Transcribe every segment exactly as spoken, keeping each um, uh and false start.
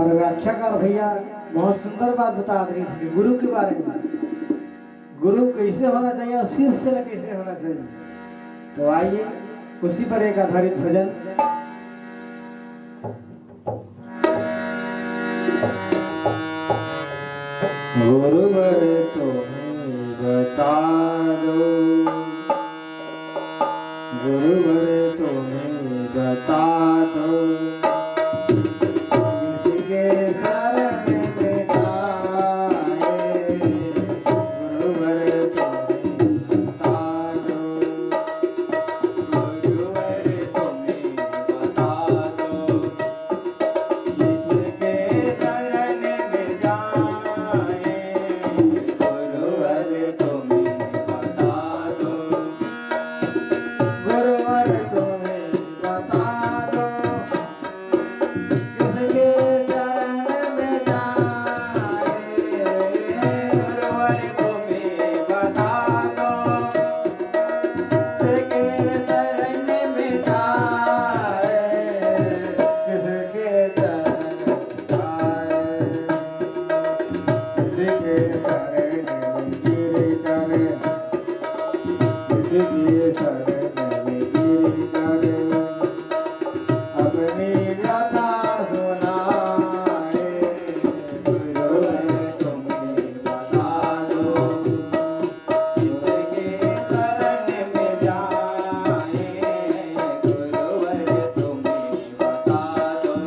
और व्याख्याकार भैया बहुत सुंदर बात बता रही थी गुरु के बारे में, गुरु कैसे होना चाहिए और शिष्य ला कैसे होना चाहिए। तो आइए, उसी पर एक आधारित भजन। गुरुवर तुम्हें बता दो, गुरुवर तुम्हें बता दो, किसके शरण में जाए, गुरुवर तुम्हें बता दो, गुरुवर तुम्हें बता दो, किसके शरण में जाए, गुरुवर तुम्हें बता दो, गुरुवर तुम्हें बता दो, किसके शरण में जाए, गुरुवर तुम्हें बता दो, किसके शरण में जाए, किसके चरण में जाए, किसके शरण में गिर कर, किसके शरण में गिर कर अपनी व्यथा सुनाए, गुरुवर तुम्हें बता दो, किसके शरण में जाए, गुरुवर तुम्हें बता दो।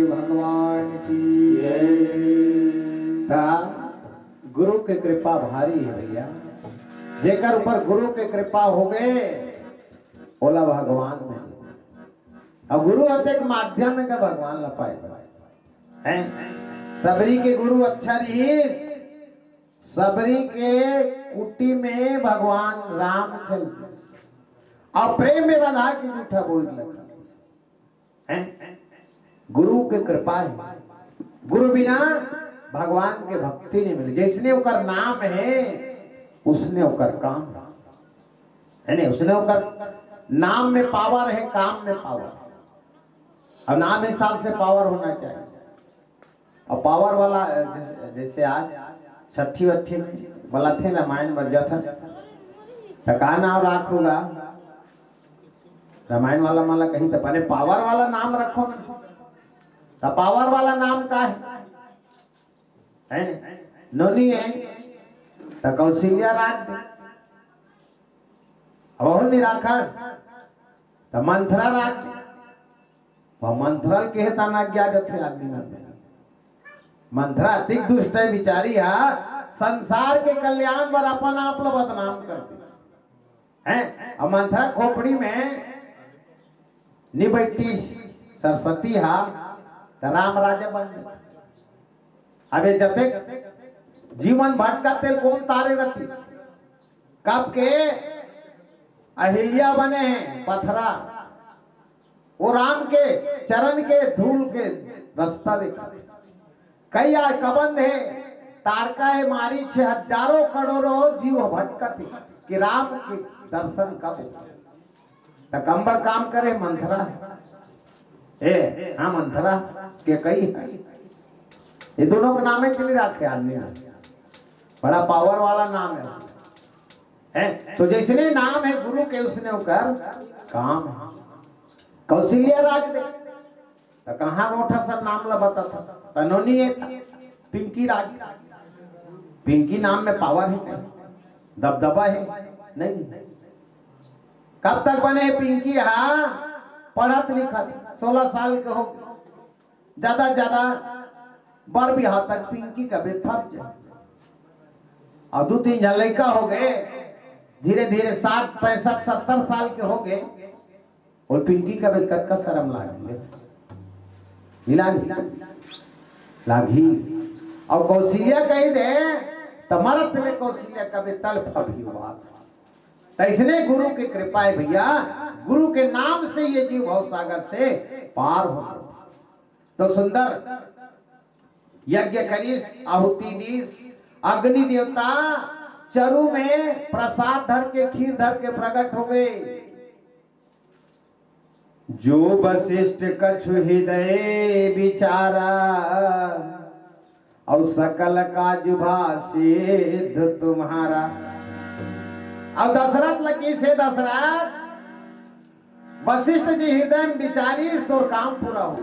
भगवान की जय। त गुरु के कृपा भारी हे भैया। जेकर ऊपर गुरु के कृपा होगे, ओला भगवान मिले। अउ गुरु ह त एक माध्यम हे का भगवान ला पाए बर। हैं? सबरी के गुरु अच्छा रिहिस, सबरी के कुटी में भगवान राम चल दिस। अउ प्रेम में बंधा के जूठा बोल रखा। हैं? गुरु के कृपा हे। गुरु बिना भगवान के भक्ति नहीं मिले। जैसने ओकर नाम हे, उसने ओकर काम हे। है नहीं? उसने ओकर नाम में पावर हे, काम में पावर। अब नाम हिसाब से पावर होना चाहिए। अब पावर वाला, जैसे, जैसे आज छट्ठी वट्ठी में बलाथे रामायण बर जाथन, त का नाम राखहू गा? रामायण वाला मन ला कही त बने पावर वाला नाम रखो ना। त पावर वाला नाम का हे? है ने? नोनी हे, त कौशल्या राख दे। अब ओहू नहीं राखस, त मंथरा राख दे। वो मंथरा ल केहे ताना ज्ञा जथे आदमी मन में। मंथरा अतिक दुष्ट हे बिचारी हा, संसार के कल्याण बर अपन आप ल बदनाम कर दिस। हैं? अब मंथरा खोपड़ी में नी बैठिस सरस्वती हा, त राम राजा बन जातिस। अब ये जतेक जीव मन भटकत तेला कोन तारे रतिस? कब के अहिल्या बने हे पथरा, वो राम के चरण के धूल के रास्ता देखा। कई आज कबंध हे, तारका हे, मारीच हे, हजारों करोड़ों जीव भटकत हे कि राम के दर्शन कब होही। त कम बड़ काम करे मंथरा। ए, हाँ, मंथरा के कई हे। ये दोनों के नामे के नहीं राखे आदमी मन। बड़ा पावर वाला नाम हे। हैं? तो जैसने नाम हे गुरु के, उसने ओकर काम हे। कौशल्या राख दे। त कहाँ रोठस नाम ला बताथस? त नोनी हे त पिंकी राख दे। पिंकी नाम में पावर हे का? दबदबा हे? नहीं। कब तक बने हे पिंकी? हाँ, पढ़त लिखत, सोलह साल के हो गए। ज्यादा ज्यादा बर बिहाव तक पिंकी कबे थप जाए। अउ दू तीन झन लइका हो गए, धीरे धीरे साठ, पैंसठ, सत्तर साल के हो गए, अउ पिंकी कबे कतका शरम लागही? नहीं लागही? लागही। अउ कौशल्या कही दे, त मरत ले कौशल्या कबे तल फबही बात। त इसने गुरु के कृपा हे भैया, गुरु के नाम से ये जीव भव सागर से पार हो गए। तो सुंदर यज्ञ करिस, आहुति दीस, अग्नि देवता चरु में प्रसाद धर के, खीर धर के प्रकट हो गए। जो वशिष्ठ कछु हृदय विचारा, अउ सकल काज भा सिद्ध तुम्हारा। अउ दशरथ ल कहिस, हे दशरथ, वशिष्ठ जी हृदय में विचारिस, तोर काम पूरा हो।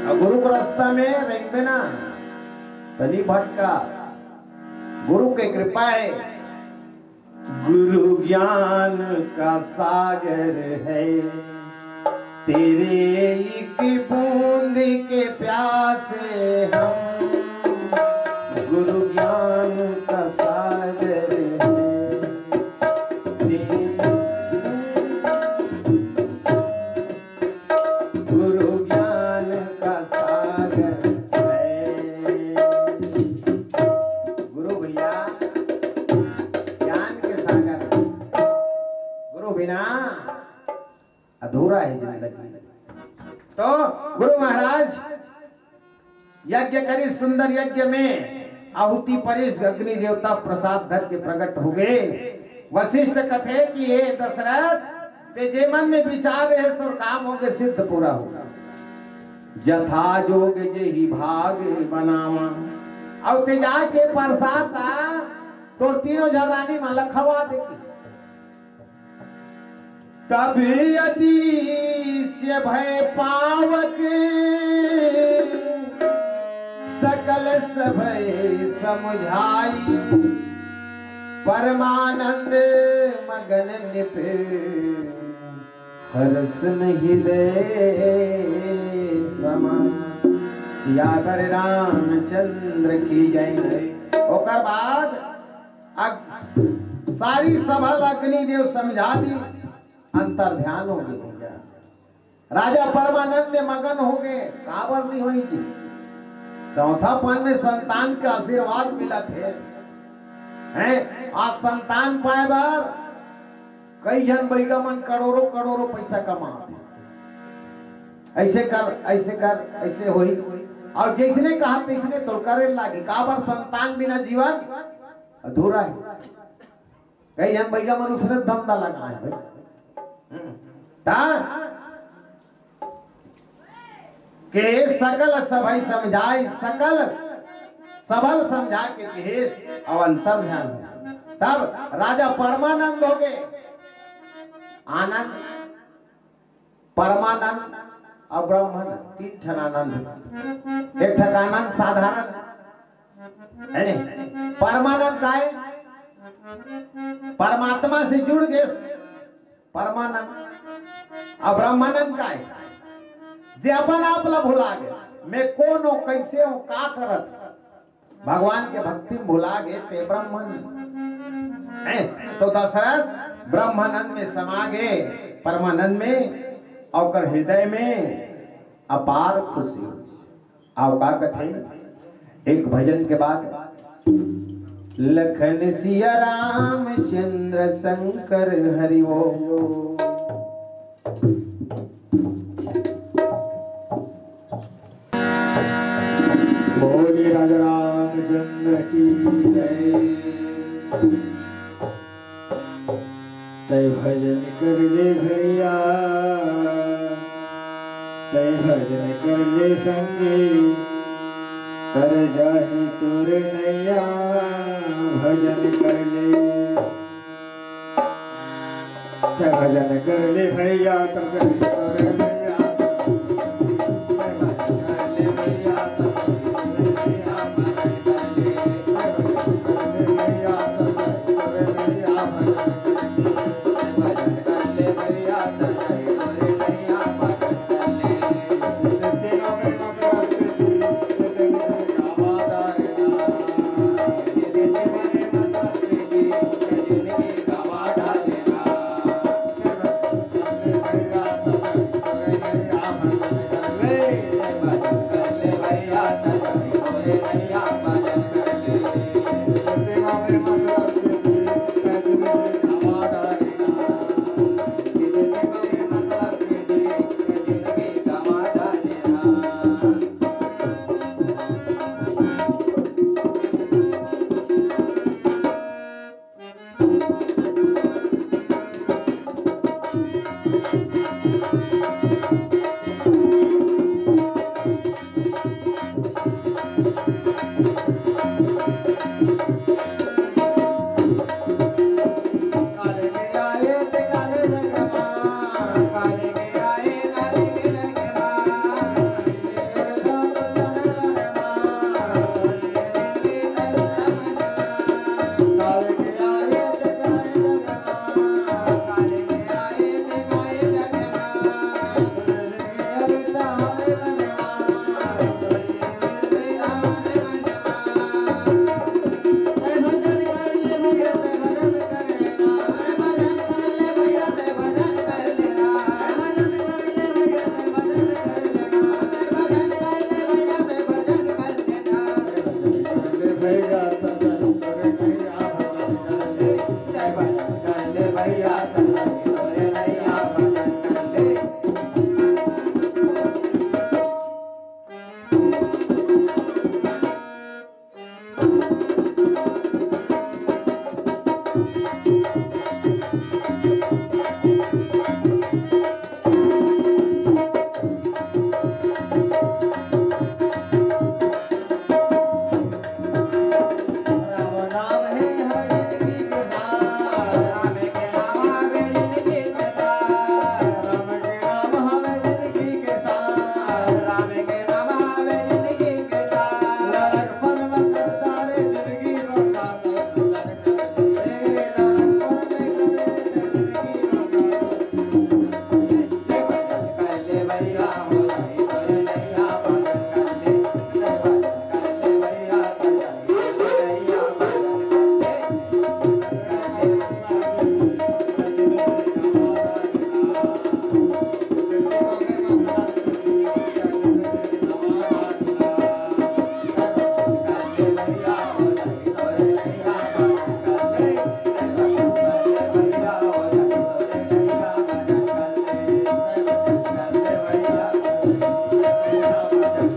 अउ गुरु के रास्ता में रेंगबे ना, त नी भटका। गुरु के कृपा हे। गुरु ज्ञान का सागर है, तेरे एक बूंद के प्यासे हम। गुरु ज्ञान का सागर है, तेरे गुरु ज्ञान का सागर है। गुरु भैया, ज्ञान के सागर। गुरु बिना अधूरा हे जिंदगी। तो गुरु महाराज यज्ञ करिस, सुंदर यज्ञ में आहुति परिस, अग्नि देवता प्रसाद धर के प्रकट हो गए। वशिष्ठ कथे कि हे दशरथ, तें जे मन में विचार रहे, तोर काम हो गए, सिद्ध पूरा हो। जथा जोग जेहि भाग बनावा। अउ तें जाके प्रसाद ला तोर तीनों झन रानी मन ला खवा दे। तब अतिशय भय पावक सकल सभय समुझाई। परमानंद मगन नृप हरष न हृदय सम सियावर रामचंद्र की जय। ओकर बाद अग-, सारी सभा ल अग्निदेव समझा दिस, अंतर ध्यान हो गे भैया। राजा परमानंद में मगन हो गे, काबर नहीं होही जी? चौथा पन में संतान के आशीर्वाद मिलत हे, हैं? आज संतान पाए बर कई झन बइगा मन करोड़ों करोड़ों पैसा कमात हे। ऐसे कर, ऐसे कर, ऐसे होही। अउ जइसने कहा तइसने तो करे लागी। काबर संतान बिना जीवन अधूरा हे। कई झन बइगा मन उसने धंधा लगाए भाई। हम्म। ता के सकल सभई समझाए, सकल सभल समझा के कहेस, अउ अंतर ध्यान हो। तब राजा परमानंद हो गे। आनंद, परमानंद अउ ब्रह्मानंद, तीन ठन आनंद। एक ठक आनंद साधारण, है नहीं? परमानंद काय? परमात्मा से जुड़ गेस। परमानंद। अउ ब्रह्मानंद काय? जे अपन आप ला भुला गेस, मैं कौन हूँ, कैसे हूँ, का करत हूँ। भगवान के भक्ति में भुला गे ते ब्रह्मानंद। हैं? तो दशरथ ब्रह्मानंद में समा गे, परमानंद में, अउ ओकर हृदय में अपार खुशी होइस। अउ का कथे एक भजन के बाद, लखन सिया रामचंद्र शंकर हरि बोल। बोलिए राजा रामचंद्र की जय। तै भजन कर ले भैया, तै भजन कर ले संगी, तर जाही तोर नैया, भजन कर ले। तै भजन कर ले भैया, तर जाही तोर नैया।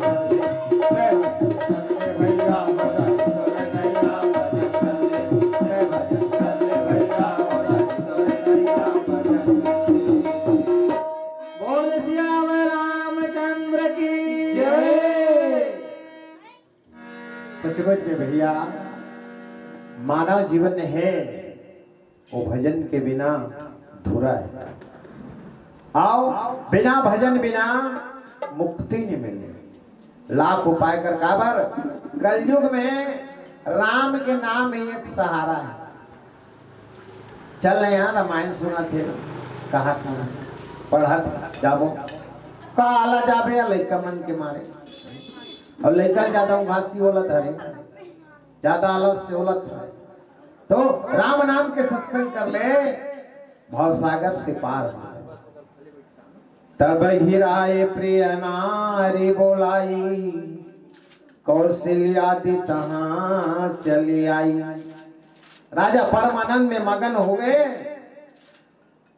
बोल सियावर रामचंद्र की जय। सचमुच में भैया, मानव जीवन हे वो भजन के बिना अधूरा हे। अउ बिना भजन बिना मुक्ति नहीं मिले। लाख उपाय कर काबर, कलयुग में राम के नाम ही एक सहारा हे। चल ना यहाँ रामायण सुनत हे, कहा कहा पढ़त जाबो, का आला जाबे या लइका मन के मारे, अउ लइका ज्यादा उंघासी ओलत हे, ज्यादा आलस से ओलत हे। तो राम नाम के सत्संग कर ले, भवसागर से पार हो। तब ही राय प्रिय नारी बोलाई, कौशल्या दी तहाँ चली आई। राजा परमानंद में मगन हो गए।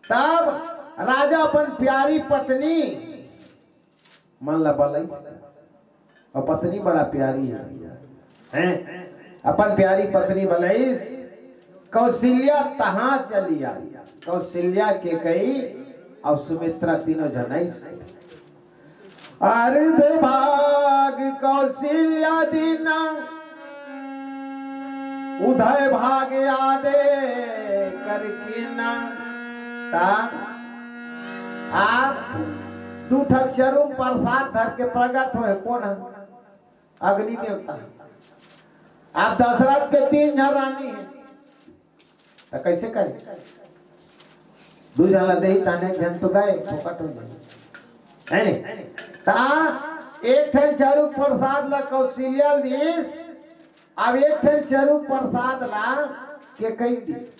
तब राजा अपन प्यारी पत्नी मन ला बलइस, अउ पत्नी बड़ा प्यारी हे, हैं? अपन प्यारी पत्नी बलइस, कौशल्या तहाँ चली आई। कौशल्या, केकई अउ सुमित्रा तीनों झन आइस। अर्ध भाग कौशल्या दीना, उदय भाग आदे करकीना। ता आप दू ठक चरुम प्रसाद धर के प्रगट होए, कोन हे? अग्नि देवता। आप दशरथ के तीन झन रानी हे, त कैसे करे? दू झन ला देही ताने झन तो गए, फोकट हो जाए, है नी? ता एक ठन चरुक प्रसाद ला कौशल्या दीस, अब एक ठन चरुक प्रसाद ला केकई दीस,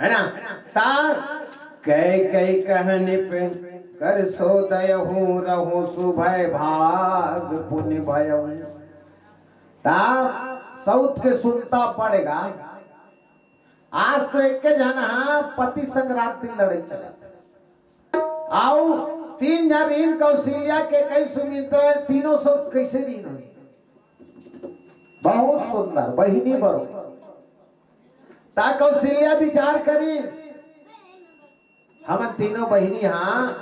है ना? ता कैकई कहनि पे कर सो दयहु, रहु सुभय भाग पुनि भयहु। ता सउत के सुनता पड़ेगा। आज तो एक के झन हा पति संग रात दिन लड़े चलत, अउ तीन झन इन कौशल्या, केकई, सुमित्रा, तीनों सउत कैसे दिन हो? बहुत सुंदर बहिनी बरो। ता कौशल्या विचार करिस, हमन तीनों बहिनी हा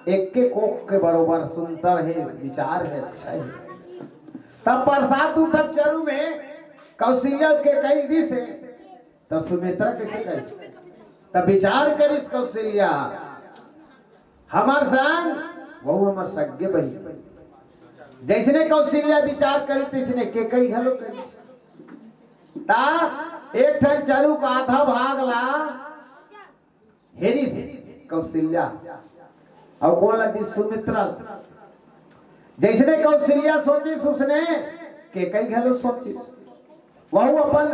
एक के कोख के बरोबर सुंदर हे, विचार हे, अच्छा हे। तब प्रसाद दू ठक चरु में कौशल्या केकई दिस हे, त सुमित्रा कैसे कही? तब विचार करिस कौशल्या, हमर संग, वहू हमर सगे बहिनी। जैसने कौशल्या विचार करी, तैसने केकई घलो करी। ता एक ठन चरुक आधा भाग ला हेरिस कौशल्या, अउ कोन ला दिस? सुमित्रा। जैसने कौशल्या सोचिस, उसने केकई घलो सोचिस। वहू अपन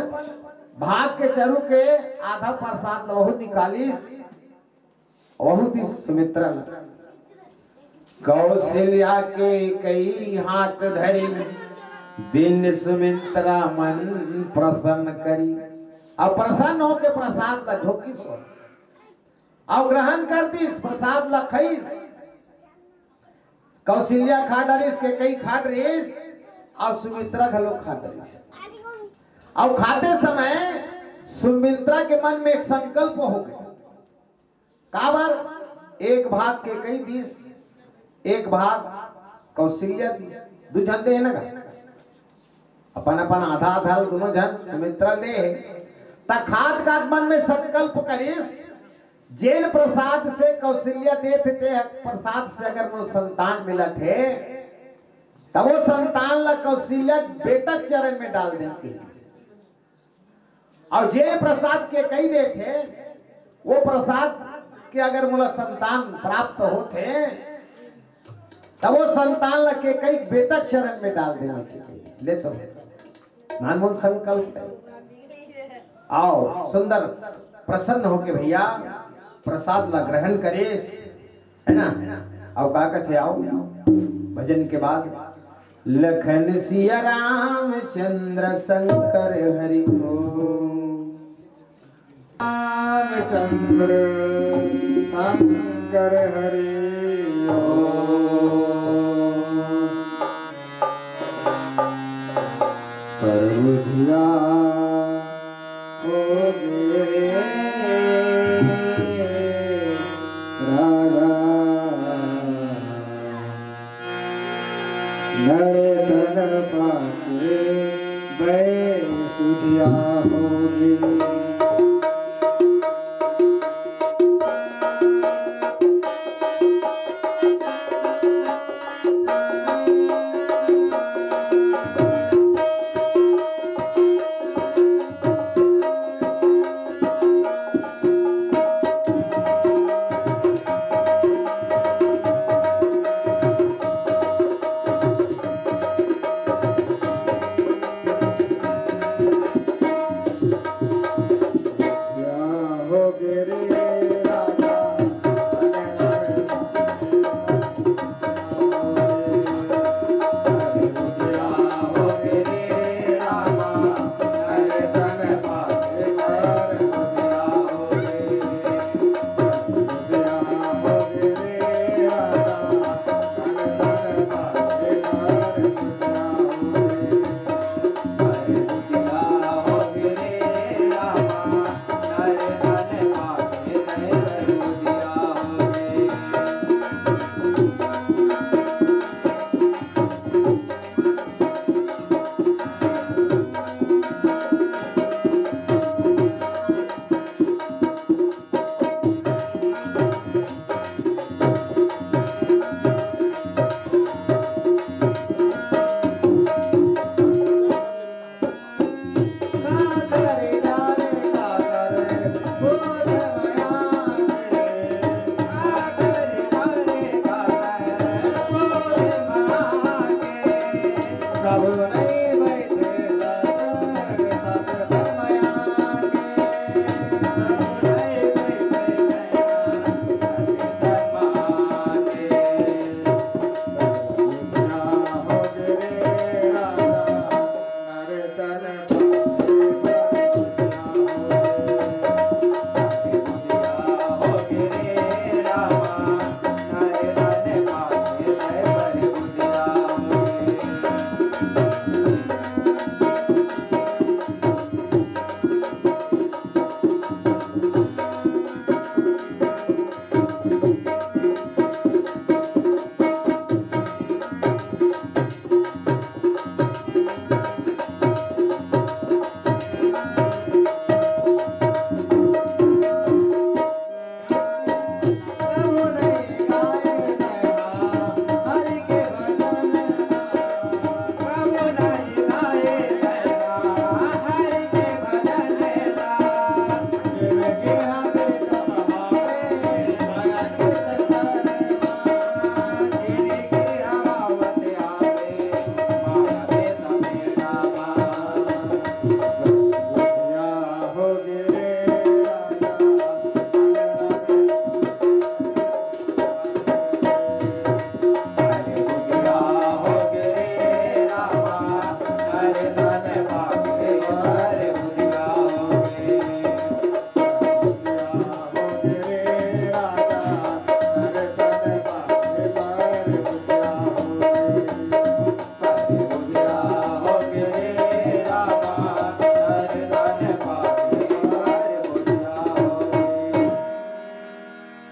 भाग के चरु के आधा प्रसाद ला वहू निकालिस, वहू दिस सुमित्रा ला। कौशल्या केकई हाथ धरी, दीन सुमित्रा मन प्रसन्न करी। अब प्रसन्न होके प्रसाद ला झोंकिस अउ ग्रहण कर दिस, प्रसाद ला खइस। कौशल्या खा डरिस, केकई खा डरिस, अउ सुमित्रा घलो खा डरिस। अउ खाते समय सुमित्रा के मन में एक संकल्प हो गया। काबर? एक भाग केकई दिस, एक भाग कौशल्या दिस, दू झन दे हे ना गा? अपन अपन आधा आधा ल दूनों झन सुमित्रा दे हे। त खात खात मन में संकल्प करिस, जेन प्रसाद से कौशल्या देत हे, ते प्रसाद से अगर मोर संतान मिलत हे, त वो संतान ला कौशल्या बेटा के चरण में डाल देंव कहिस। अउ जे प्रसाद केकई देत हे, वो प्रसाद के अगर मोला संतान प्राप्त होत हे, तब वो संतान ला केकई बेटा के चरण में डाल देंव, अइसे कहिस। ले तो नानमुन संकल्प हे। अउ सुंदर प्रसन्न होके भैया प्रसाद ला ग्रहण करिस, है ना? अउ का कथे, अउ भजन के बाद, लखन सिया रामचंद्र शंकर हरि ओम। रामचंद्र शंकर हरि ओम। नर तन पाके बैसुधिया होगे।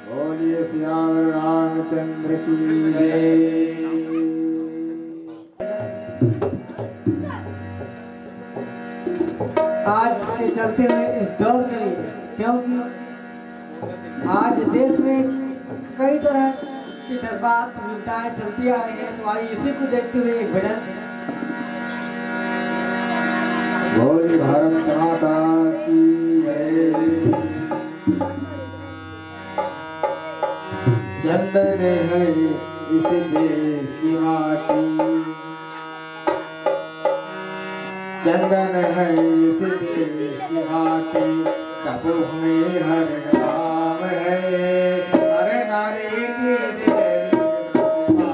बोलिए सियावर रामचंद्र की जय। आज के चलते हुए इस दौर के लिए, क्योंकि आज देश में कई तरह के जज्बात, चिंताएं चलती आ रही हैं, तो आइए इसी को देखते हुए एक भजन। बोलिए भारत माता की जय। चंदन है इस देश की माटी, चंदन है इस देश की माटी, तपोभूमि हर गांव है। अरे नारी की देवी प्रतिमा,